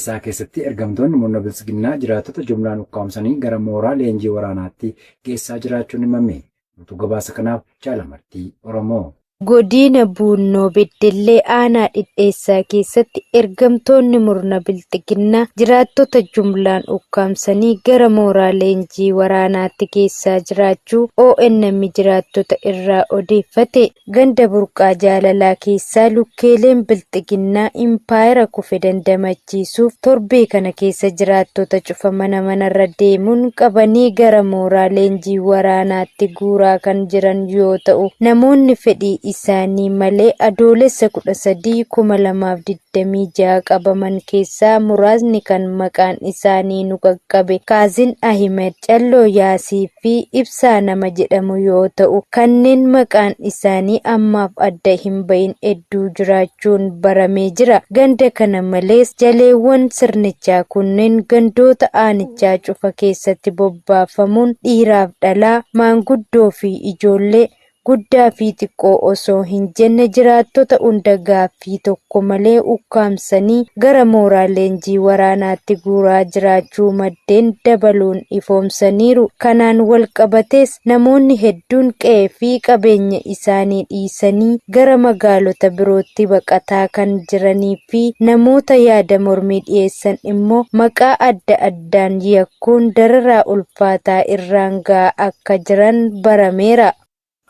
Dhidheessaa keessatti ergamtoonni murna Biltsiginnaa jiraattota jumlaan ukkaamsanii gara mooraa leenjii waraanaatti geessaa jiraachuun himame. Guutuu gabaasa kanaaf Jaal Amartii Oromoo. Godiina Buunnoo Beddellee aanaa Dhidheessaa keessatti ergamtoonni murna Bilxiginnaa jiraattota jumlaan ukkaamsanii gara mooraa leenjii waraanaatti geessaa jiraachuu ONM jiraattota irraa odeeffate. Ganda Burqaa Jaalalaa keessaa lukkeeleen Bilxiginnaa impaayera kufe dandamachiisuuf torbee kana keessa jiraattota cufa mana manarra deemuun qabanii gara mooraa leenjii waraanaatti guuraa kan jiran yoo ta'u, namoonni fedhii isaanii malee Adoolessa 13, 2026 qabaman keessaa muraasni kan maqaan isaanii nu qaqqabe Kaazin Ahimed, Calloo Yaasii fi Ibsaa nama jedhamu yoo ta'u, kanneen maqaan isaanii ammaaf adda hin ba'in hedduu jiraachuun baramee jira. Ganda kana malees jaleewwan sirnichaa kunneen gandoota aanichaa cufa keessatti bobbaafamuun dhiiraaf dhalaa, maanguddoo fi ijoollee, guddaa fi xiqqoo osoo hin jenne jiraattota hunda gaaffii tokko malee ukkaamsanii gara mooraa leenjii waraanaatti guuraa jiraachuu maddeen dabaluun ifoomsaniiru. Kanaan wal qabatees namoonni hedduun qe'ee fi qabeenya isaanii dhiisanii gara magaalota birootti baqataa kan jiranii fi namoota yaada mormii dhiyeessan immoo maqaa adda addaan yakkuun dararaa ulfaataa irraan ga'aa akka jiran barameera.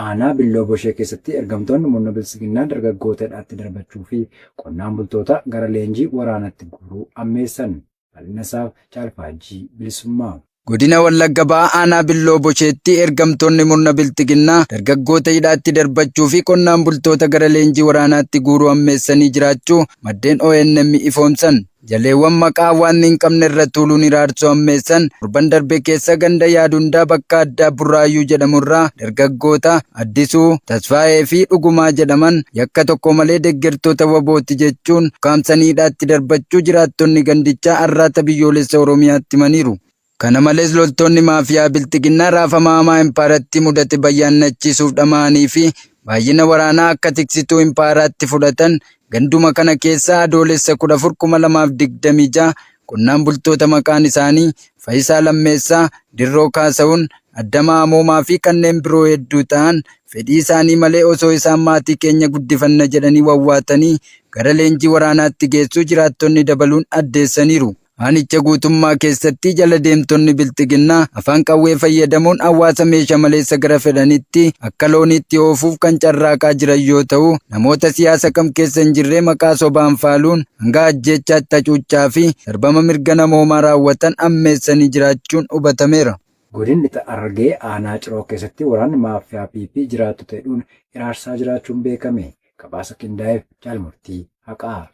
Aanaa Billoo Boshee keessatti ergamtoonni murna Biltsiginnaa dargaggoota hidhaatti darbachuu fi qonnaan bultoota gara leenjii waraanatti guuruu ammeessan. Bal'ina isaaf Jaal Faajjii Bilisummaa. Godina Wallagga Bahaa Aanaa Billoo Bosheetti ergamtoonni murna Bilxiginnaa dargaggoota hidhaatti darbachuu fi qonnaan bultoota gara leenjii waraanaatti guuruu ammeessanii jiraachuu maddeen ONM ifoomsan. Jaleewwan maqaa waan hin qabne irra tuuluun hiraarsuu hammeessan torban darbe keessa ganda Yaadundaa bakka addaa Burraayyuu jedhamu irraa dargaggoota Addisuu, Tasfaayee fi Dhugumaa jedhaman yakka tokko malee deggertoota WBOti jechuun ukkaamsanii hidhaatti darbachuu jiraattonni gandichaa Arraata Biyyoolessa Oromiyaatti himaniiru. Kana malees loltoonni maafiyaa Bilxiginnaa raafama hamaa impaayerattii mudate bayyaannachiisuuf dhama'anii fi baay'ina waraanaa akka tiksituu impaayeraatti fudhatan ganduma kana keessaa Adoolessa 14, 2026 qonnaan bultoota maqaan isaanii Fayisaa Lammeessaa, Dirroo Kaasahun, Addamaa Amoomaa fi kanneen biroo hedduu ta'an fedhii isaanii malee osoo isaan maatii keenya guddifanna jedhanii wawwaatanii gara leenjii waraanaatti geessuu jiraattonni dabaluun addeessaniiru. Aanicha guutummaa keessatti jala deemtonni Bilxiginnaa afaan qawwee fayyadamuun hawaasa meesha maleessa gara fedhanitti akka looniitti oofuuf kan carraaqaa jiran yoo ta'u, namoota siyaasa kam keessa hin jirree maqaa sobaan faaluun hanga ajjeechaatti hacuuccaa fi sarbama mirga namoomaa raawwatan ammeessanii jiraachuun hubatameera. Godin Lixa Harargee aanaa Ciroo keessatti waraanni maafiyaa PP jiraattota hidhuun hiraarsaa jiraachuun beekame. Gabaasa qindaa'eef Jaal Murtii Haqaa.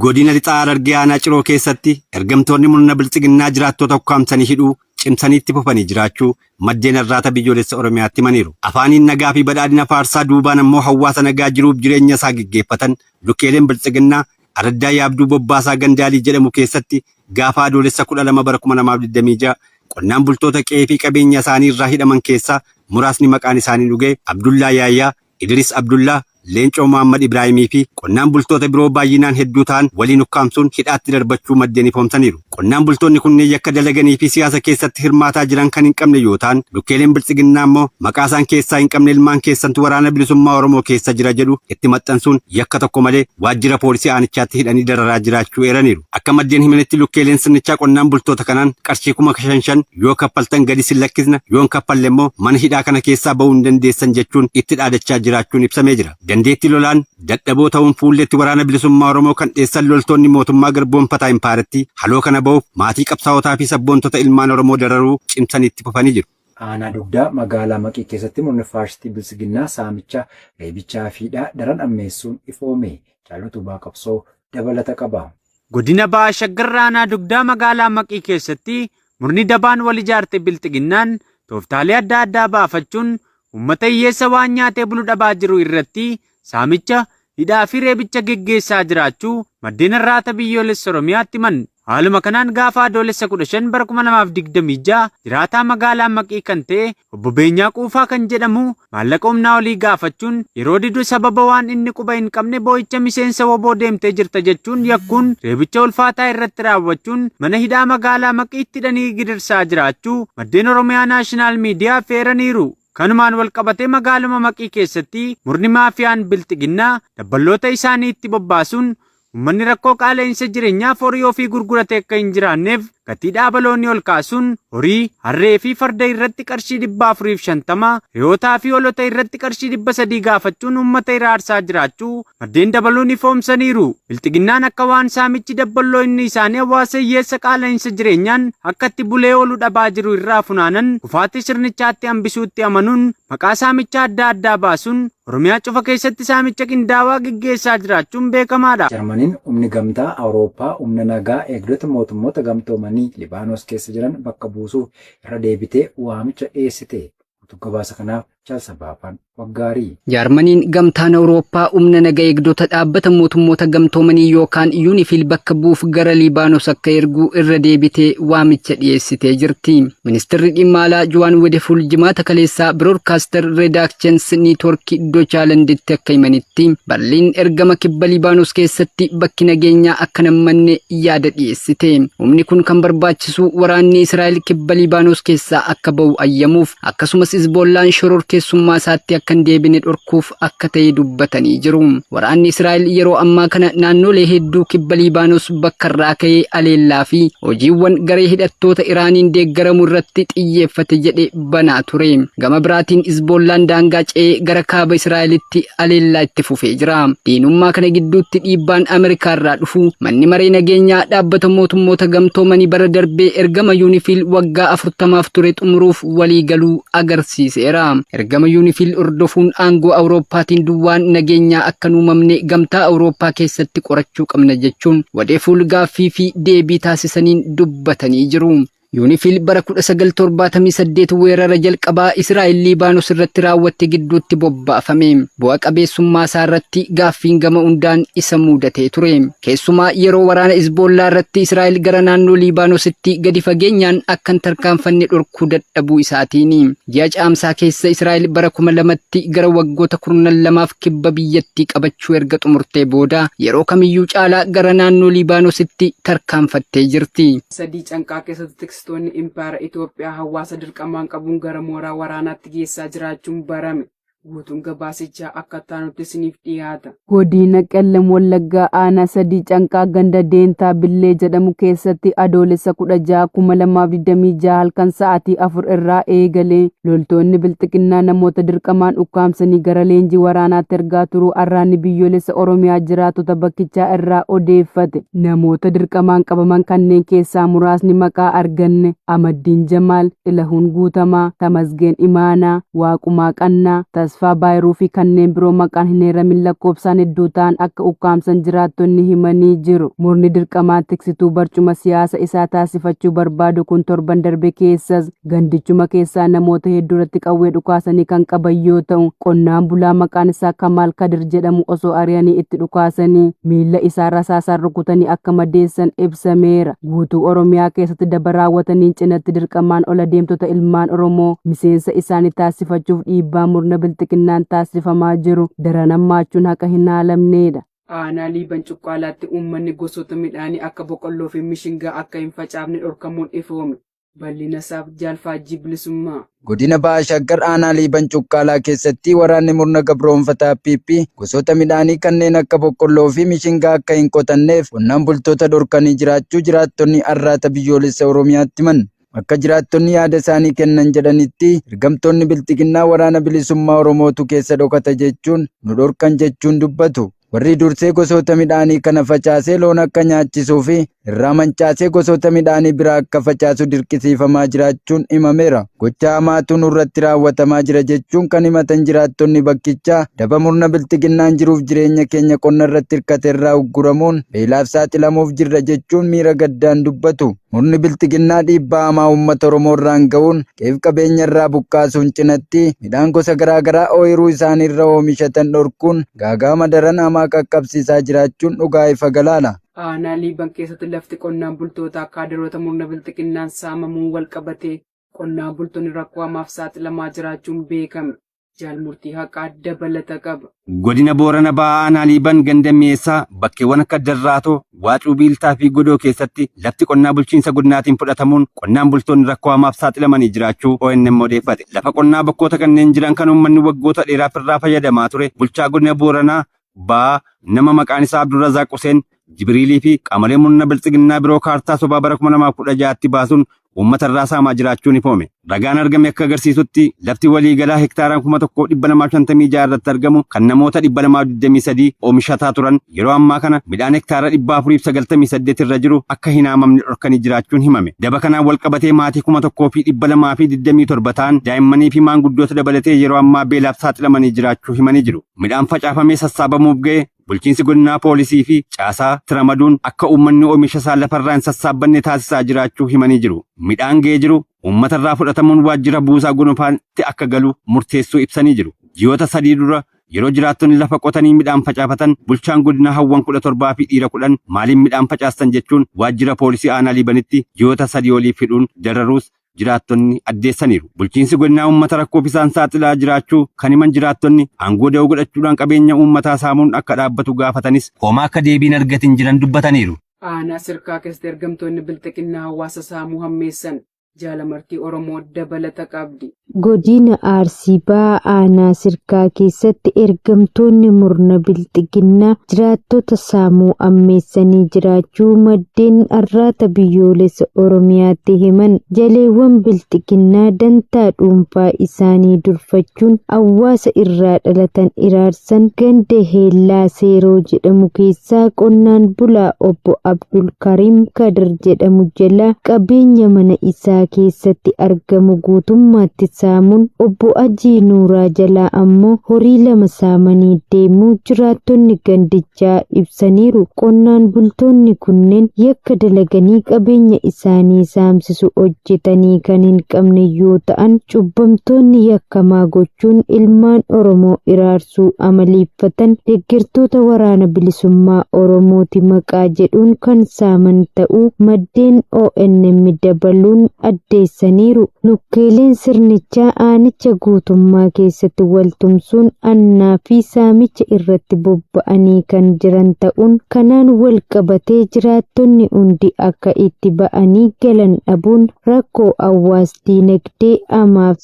Godina Lixa Harargee Aanaa Ciroo keessatti ergamtoonni murna Biltsiginnaa jiraattota ukkaamsanii hidhuu cimsanii itti fufanii jiraachuu maddeen Arraata Biyyoolessa Oromiyaatti himaniiru. Afaaniin nagaa fi badhaadhina faarsaa duubaan ammoo hawaasa nagaa jiruuf jireenya isaa geggeeffatan lukkeeleen Biltsiginnaa araddaa Yaabduu Bobbaasaa Gandaalii jedhamu keessatti gaafa Adoolessa 12 bara 2026 qonnaan bultoota qe'ee fi qabeenya isaanii irraa hidhaman keessaa muraasni maqaan isaanii dhugee Abdullaa Yaayyaa, Idiris Abdullaah, Leencoo Mohaammad Ibraahimii fi qonnaan bultoota biroo baay'inaan hedduu ta'an waliin ukkaamsuun hidhaatti darbachuu maddeen ifoomsaniiru. Qonnaan bultoonni kunneen yakka dalaganii fi siyaasa keessatti hirmaataa jiran kan hin qabne yoo ta'an, lukkeeleen Biltsiginnaa immoo maqaa isaan keessaa hin qabne ilmaan keessantu Waraana Bilisummaa Oromoo keessa jira jedhu itti maxxansuun yakka tokko malee waajjira poolisii aanichaatti hidhanii dararaa jiraachuu eeraniiru. Akka maddeen himanitti lukkeeleen sirnichaa qonnaan bultoota kanaan qarshii 5000 yoo kaffaltan gadi sin lakkisna, yoo hin kaffalle immoo mana hidhaa kana keessaa ba'uu hin dandeessan jechuun itti dhaadachaa jiraachuun ibsamee jira. Dandeettii lolaan dadhaboo ta'uun fuulleetti Waraana Bilisummaa Oromoo kan dheessan loltoonni mootummaa garboomfataa impaayerattii haloo kana ba'uuf maatii qabsaa'otaa fi sabboontota ilmaan Oromoo dararuu cimsanii itti fufanii jiru. Aanaa Dugdaa magaalaa Maqii keessatti murni faashistii Biltsiginnaa saamicha, reebichaa fi hidhaa daran ammeessuun ifoome. Jaal Utubaa Qabsoo dabalata qaba. Godina Baha Shaggar Aanaa Dugdaa magaalaa Maqii keessatti murni dabaan wal ijaarte Bilxiginnaan tooftaalee adda addaa baafachuun uummata hiyyeessa waan nyaatee bulu dhabaa jiru irratti saamicha, hidhaa fi reebicha geggeessaa jiraachuu maddeen Arraata Biyyoolessa Oromiyaatti himan. Haaluma kanaan gaafa Adoolessa 15 bara 2026 jiraataa magaalaa Maqii kan ta'e obbo Beenyaa Quufaa kan jedhamu maallaqa humnaa olii gaafachuun yeroo didu sababa waan inni quba hin qabne boo'icha miseensa wbo deemtee jirta jechuun yakkuun reebicha ulfaataa irratti raawwachuun mana hidhaa magaalaa Maqiitti hidhanii gidirsaa jiraachuu maddeen Oromiyaa Naashinaal Miidiyaaf eeraniiru. Kanumaan walqabatee magaaluma Maqii keessatti murni maafiyaan Bilxiginnaa dabballoota isaanii itti bobbaasuun Uummanni rakkoo qaala'insa jireenyaaf horii ofii gurguratee akka hin jiraanneef gatii dhaaba loonii ol kaasuun horii, harree fi farda irratti qarshii 450, re'ootaa fi hoolota irratti qarshii 300 gaafachuun uummata hiraarsaa jiraachuu maddeen dabaluun ifoomsaniiru. Bilxiginnaan akka waan saamichi dabballoinni isaanii hawaasa hiyyeessa qaala'insa jireenyaan akka itti bulee oolu dhabaa jiru irraa funaanan kufaatii sirnichaatti hambisuutti amanuun maqaa saamichaa adda addaa baasuun Oromiyaa cufa keessatti saamicha qindaawaa geggeessaa jiraachuun beekamaadha. Jarmaniin humni Gamtaa Awurooppaa humna nagaa eegdota Mootummoota Gamtoomanii Libaanos keessa jiran bakka buusuuf irra deebitee waamicha dhiyeessite. Guutuu gabaasa kanaaf Chaalsa Baafaan Waggaarii. Jaarmaniin Gamtaan Awurooppaa humna naga eegdota Dhaabbata Mootummoota Gamtoomanii yookaan Unifil bakka bu'uuf gara Libaanos akka ergu irra deebitee waamicha dhiyeessitee jirti. Ministirri Dhimma Alaa Juwaan Wedefuul Jimaata kaleessaa Biroodkaaster Redaakchens Niitworki Dochaalanditti akka himanitti, Barliin ergama kibba Libaanos keessatti bakki nageenyaa akka hin hammanne yaada dhiyeessite. Humni kun kan barbaachisu waraanni Israa'el kibba Libaanos keessaa akka ba'u ayyamuuf, akkasumas Hizboollaan shororkeessummaa isaatti akka hin deebine dhorkuuf akka ta'e dubbatanii jiru. Waraanni Israa'el yeroo ammaa kana naannoolee hedduu kibba Liibaanos bakka irraa ka'ee aleellaa fi hojiiwwan garee hidhattoota Iraaniin deeggaramu irratti xiyyeeffate jedhe banaa ture. Gama biraatiin Hizboollaan daangaa ce'ee gara kaaba Israa'elitti aleellaa itti fufee jira. Diinummaa kana gidduutti dhiibbaan Ameerikaa irraa dhufu manni maree nageenyaa dhaabbata mootummoota gamtoomanii bara darbee ergama Yuunifiil waggaa 40f ture xumuruuf walii galuu agarsiiseera. Ergama Yuunifiil hordofuun aangoo Awurooppaatiin duwwaan nageenyaa akka hin uumamne Gamtaa Awurooppaa keessatti qorachuu qabna jechuun Wadefuul gaaffii fi deebii taasisaniin dubbatanii jiru. Yuunifiil bara 1978 weerara jalqabaa Israa'el Liibaanos irratti raawwatte gidduutti bobbaafame. Bu'a qabeessummaa isaa irratti gaaffiin gama hundaan isa muudatee ture. Keessumaa yeroo waraana Hizboollaa irratti Israa'el gara naannoo Liibaanositti gadi fageenyaan akka hin tarkaanfanne dhorkuu dadhabuu isaatiini. Ji'a Caamsaa keessa Israa'el bara 2000tti gara waggoota kurnan lamaaf kibba biyyattii qabachuu erga xumurtee booda yeroo kamiyyuu caalaa gara naannoo Liibaanositti tarkaanfattee jirti. 3 Canqaa keessatti tiksitoonni impaayera Itoophiyaa hawaasa dirqamaan qabuun gara mooraa waraanaatti geessaa jiraachuun barame. Guutuun gabaasichaa akka itti aanutti isiniif dhiyaata. Godina Qellem Wallaggaa Aanaa 3 Canqaa ganda Deentaa Billee jedhamu keessatti Adoolessa 16, 2026 halkan sa'aatii 4:00 irraa eegalee loltoonni Bilxiginnaa namoota dirqamaan ukkaamsanii gara leenjii waraanaatti ergaa turuu Arraanni Biyyoolessa Oromiyaa jiraattota bakkichaa irraa odeeffate. Namoota dirqamaan qabaman kanneen keessaa muraasni maqaa arganne, Amaddiin Jamaal, Xilahuun Guutamaa, Tamasgeen Imaanaa, Waaqumaa Qannaa, Tasfaa Baayiruu fi kanneen biroo maqaan hin eeramin lakkoofsaan hedduu ta'an akka ukkaamsan jiraattonni himanii jiru. Murni dirqamaan tiksituu barcuma siyaasa isaa taasifachuu barbaadu kun torban darbe keessas gandichuma keessaa namoota hedduu irratti qawwee dhukaasanii kan qaban yoo ta'u, qonnaan bulaa maqaan isaa Kamaal Kadir jedhamu osoo ari'anii itti dhukaasanii miilla isaa rasaasaan rukutanii akka madeessan ibsameera. Guutuu Oromiyaa keessatti daba raawwataniin cinatti dirqamaan ol adeemtota ilmaan Oromoo miseensa isaanii taasifachuuf dhiibbaa murna Bilxiginnaan taasifamaa jiru daran hammaachuun haqa hin haalamneedha. Aanaa Liiban Cuqqaalaatti uummanni gosoota midhaanii akka boqolloo fi mishingaa akka hin facaafne dhorkamuun ifoome. Bal'inasaaf Jaal Faajjii Bilisummaa. Godina Baha Shaggar aanaa Liiban Cuqqaalaa keessatti waraanni murna gabroomfataa PP gosoota midhaanii kanneen akka boqqolloo fi mishingaa akka hin qotanneef qonnaan bultoota dhorkanii jiraachuu jiraattonni Arraata Biyyoolessa Oromiyaatti himan. Akka jiraattonni yaada isaanii kennan jedhanitti ergamtoonni Bilxiginnaa Waraana Bilisummaa Oromootu keessa dhokata jechuun nu dhorkan jechuun dubbatu. Warri dursee gosoota midhaanii kana facaasee loon akka nyaachisuu fi irraa mancaasee gosoota midhaanii biraa akka facaasu dirqisiifamaa jiraachuun himameera. Gocha hamaatu nurratti raawwatamaa jira jechuun kan himatan jiraattonni bakkichaa, daba murna Bilxiginnaan jiruuf jireenya keenya qonna irratti hirkate irraa ugguramuun beelaaf saaxilamuuf jirra jechuun miira gaddaan dubbatu. Murni Bilxiginnaa dhiibbaa hamaa uummata Oromoo irraan ga'uun qe'eef qabeenya irraa buqqaasuun cinatti midhaan gosa garaa garaa ooyiruu isaanii irra oomishatan dhorkuun gaaga'ama daran hamaa qaqqabsiisaa jiraachuun dhugaa ifa galaadha. Aanaa Liiban keessatti lafti qonnaan bultootaa kaadiroota murna bilxiginnaan saamamuun wal qabatee qonnaan bultoonni rakkoo hamaaf saaxilamaa jiraachuun beekame. Jaalmurtii haqaa dabalata qaba. Godina Boorana Bahaa Aanaa Liiban ganda Mi'eessaa bakkeewwan akka Darraatoo, Waacuu Biiltaa fi Godoo keessatti lafti qonnaa bulchiinsa godinaatiin fudhatamuun qonnaan bultoonni rakkoo hamaaf saaxilamanii jiraachuu ONM odeeffate. Lafa qonnaa bakkoota kanneen jiran kan uummanni waggoota dheeraaf irraa fayyadamaa ture bulchaa godina Booranaa Bahaa nama maqaan isaa Abdurrazaaq Huseen Jibriilii fi qaamolee murna bilxiginnaa biroo kaartaa sobaa bara 2016tti baasuun uummata irraa saamaa jiraachuun ifoome. Ragaan argame akka agarsiisutti lafti waliigalaa hektaaraan 1256 irratti argamu kan namoota 223 oomishataa turan yeroo ammaa kana midhaan hektaara 498 irra jiru akka hin haamamne dhorkanii jiraachuun himame. Daba kanaan wal qabatee maatii 1227 ta'an daa'immanii fi maanguddoota dabalatee yeroo ammaa beelaaf saaxilamanii jiraachuu himanii jiru. Midhaan facaafamee sassaabamuuf ga'e bulchiinsi godinaa poolisii fi caasaa ramaduun akka uummanni oomisha isaa lafarraa hin sassaabbanne taasisaa jiraachuu himanii jiru. Midhaan ga'ee jiru uummata irraa fudhatamuun waajjira buusaa gonofaatti akka galu murteessuu ibsanii jiru. Ji'oota 3 dura yeroo jiraattonni lafa qotanii midhaan facaafatan bulchaan godinaa hawwan 17 fi dhiira 10 maaliin midhaan facaastan jechuun waajjira poolisii aanaa Liibanitti ji'oota 3 oliif hidhuun dararuus jiraattonni addeessaniiru. Bulchiinsi godinaa uummata rakkoof isaan saaxilaa jiraachuu kan himan jiraattonni aangoo da'oo godhachuudhaan qabeenya uummataa saamuun akka dhaabbatu gaafatanis homaa akka deebiin argatin jiran dubbataniiru. Aanaa Sirkaa keessatti ergamtoonni bilxiginnaa hawaasa saamuu hammeessan. Jaalamartii Oromoo dabalata qabdi. Godina Arsii Bahaa Aanaa Sirkaa keessatti ergamtoonni murna bilxiginnaa jiraattota saamuu ammeessanii jiraachuu maddeen Arraata Biyyoolessa Oromiyaatti himan. Jaleewwan bilxiginnaa dantaa dhuunfaa isaanii durfachuun hawaasa irraa dhalatan iraarsan ganda Heellaa Seeroo jedhamu keessaa qonnaan bulaa obbo Abdul Kariim Kadir jedhamu jalaa qabeenya mana isaa keessatti argamu guutummaatti saamuun obbo Ajii Nuuraa jalaa ammoo horii 2 saamanii deemuu jiraattonni gandichaa ibsaniiru. Qonnaan bultoonni kunneen yakka dalaganii qabeenya isaanii saamsisu hojjetanii kan hin qabne yoo ta'an cubbamtoonni yakkamaa gochuun ilmaan Oromoo iraarsuu amaleeffatan deeggartoota waraana bilisummaa Oromooti maqaa jedhuun kan saaman ta'uu maddeen ONM dabaluun addeessaniiru. Lukkeeleen sirnichaa aanicha guutummaa keessatti waltumsuun annaa fi saamicha irratti bobba'anii kan jiran ta'uun kanaan wal qabatee jiraattonni hundi akka itti ba'anii galan dhabuun rakkoo hawaas diinagdee hamaaf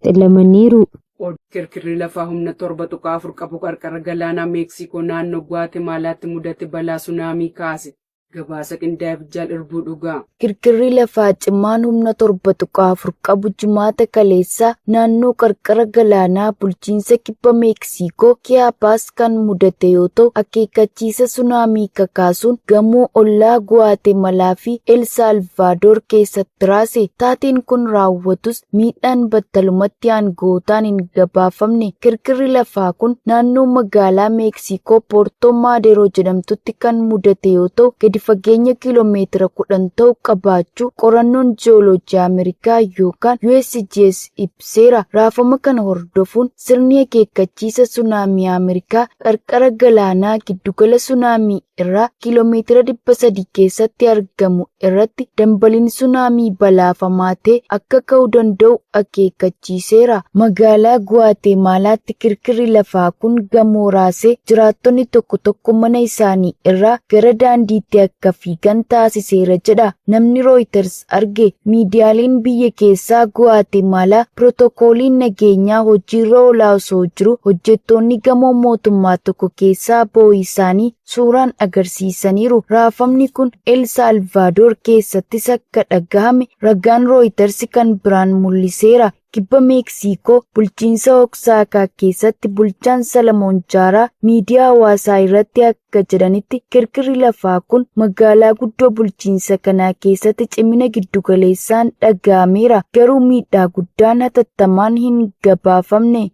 saaxilamaniiru. Kirkirri lafaa humna 7.4 qabu qarqara galaanaa Meeksikoo naannoo Guwaatemaalaatti mudate balaa sunaamii kaase. Gabaasa qindaa'eef Jaal Irbuu Dhugaa. Kirkirri lafaa cimaan humna 7.4 qabu jimaata kaleessaa naannoo qarqara galaanaa bulchiinsa kibba Meeksikoo Kiyaapaas kan mudate yoo ta'u akeekkachiisa sunaamii kakaasuun gamoo ollaa Guwaatemalaa fi El Salvaadoor keessatti raase. Taateen kun raawwatus miidhaan battalumatti aangootaan hin gabaafamne. Kirkirri lafaa kun naannoo magaalaa Meeksikoo Poortoo Maaderoo jedhamtutti kan mudate yoo ta'u gadi fageenya kiiloomeetira 10 ta'u qabaachuu qorannoon ji'ooloojii Ameerikaa yookaan USGS ibseera. Raafama kana hordofuun sirni akeekkachiisa sunaamii Ameerikaa qarqara galaanaa giddugala sunaamii irraa kiiloomeetira 300 keessatti argamu irratti dambaliin sunaamii balaafamaa ta'e akka ka'uu danda'u akeekkachiiseera. Magaalaa Guwaatemaalaatti kirkirri lafaa kun gamoo raasee jiraattonni tokko tokko mana isaanii irraa gara daandiitti akka fiigan taasiseera jedha namni Reuters arge. Miidiyaaleen biyya keessaa Guwaatemaalaa pirootokooliin nageenyaa hojiirra oolaa osoo jiru hojjettoonni gamoo mootummaa tokko keessaa boo'ii isaanii suuraan agarsiisaniiru. Raafamni kun El Salvaadoor keessattis akka dhagahame ragaan Reuters kan biraan mul'iseera. Kibba Meeksikoo bulchiinsa Oaxaca keessatti bulchaan Salamoon Jaaraa miidiyaa hawaasaa irratti akka jedhanitti kirkirri lafaa kun magaalaa guddoo bulchiinsa kanaa keessatti cimina giddugaleessaan dhaga'ameera. Garuu miidhaa guddaan hatattamaan hin gabaafamne.